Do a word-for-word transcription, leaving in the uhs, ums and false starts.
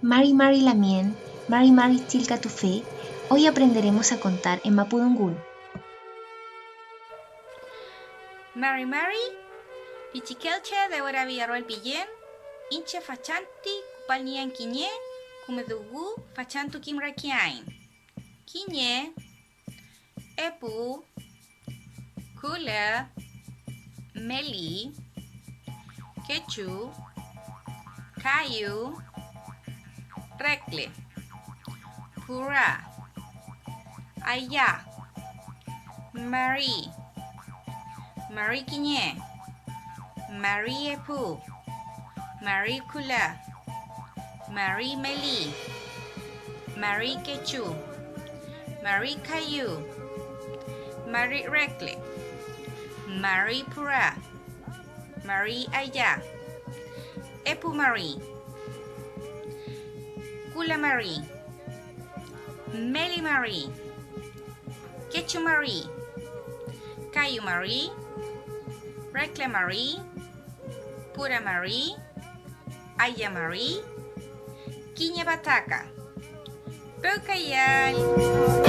Mari mari lamien, mari mari chillkatufe, hoy aprenderemos a contar en mapudungun. Mari mari, pichikelche Dewera Villarroel pillen, iñche fachantü küpalniean kiñe küme dungu fachantü kimrakiaen. Kiñe, epu, külü, meli, kechu, kayu, rekle, pura, aya, mari, mari kiñe, mari epu, mari külü, mari meli, mari kechu, mari kayu, mari rekle, mari pura, mari aya, epu mari, külü mari, meli mari, kechu mari, kayu mari, rekle mari, pura mari, aya mari, kiñe pataka. Pewkayall.